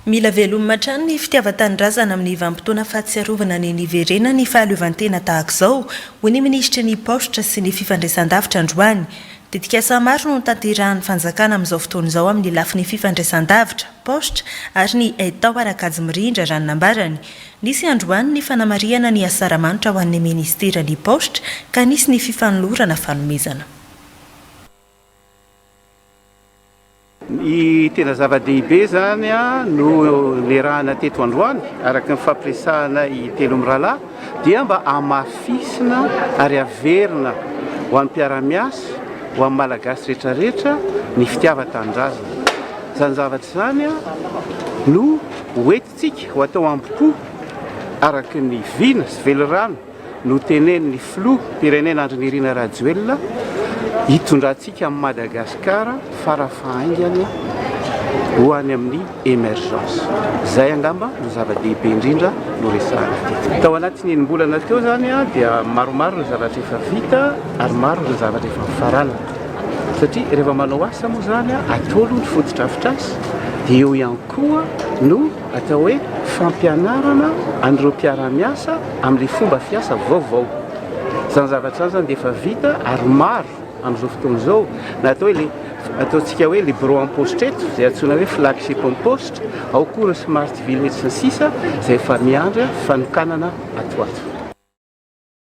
Mila velomina hatrany ny fitiavan-tanindrazana amin'ny vanim-potoana fahatsiarovana ny niverenan'ny fahaleovantena tahaka izao, hoy ny minisitry ny Paositra sy ny fifandraisandavitra androany. Tetikasa maro no tanterahan'ny fanjakana amin'izao fotoana izao amin'ny lafiny fifandraisandavitra, paositra ary ny haitao ara-kajy mirindra, raha ny nambarany. Nisy androany ny fanamarihana ny asaramanitra ho an'ny minisiteran'ny Paositra ka nisy ny fifanolorana fanomezana. Ny tena zava-dehibe izany no niarahana teto androany araka ny fampiresahana i Telo mirahalahy dia mba hamafisina ary averina ho an'ny mpiara-miasa, ho an'ny Malagasy rehetrarehetra ny fitiavan-tanindrazana. Izany zavatra izany no hoentintsika ho atao ambo-po araka ny vina sy velirano Notenenin'ny Filoham-pirenena Andry Nirina Rajoelina hitondrantsika an'i Madagasikara farafahaingany ho any amin'ny émergence. Izay angamba no zava-dehibe indrindra noresahana teto. Tao anatin'ny enim-bolana teo izany dia maromaro ny zavatra efa vita ary maro ny zavatra efa nifaranana. Satria rehefa manao asa moa izany atao aloha ny fotodrafitrasa dia eo ihany koa no Atao hoe fampianarana an'ireo mpiara-miasa amin'ilay fomba fiasa vaovao. Izany zavatra izany izany dia efa vita ary maro amin'izao fotoana izao na atao hoe ilay ataontsika hoe ilay birao am-paositra eto izay antsoina hoe flagship am-paositra, ao koa ireo smart village sy ny sisa izay efa miandry fanokanana ato ho ato.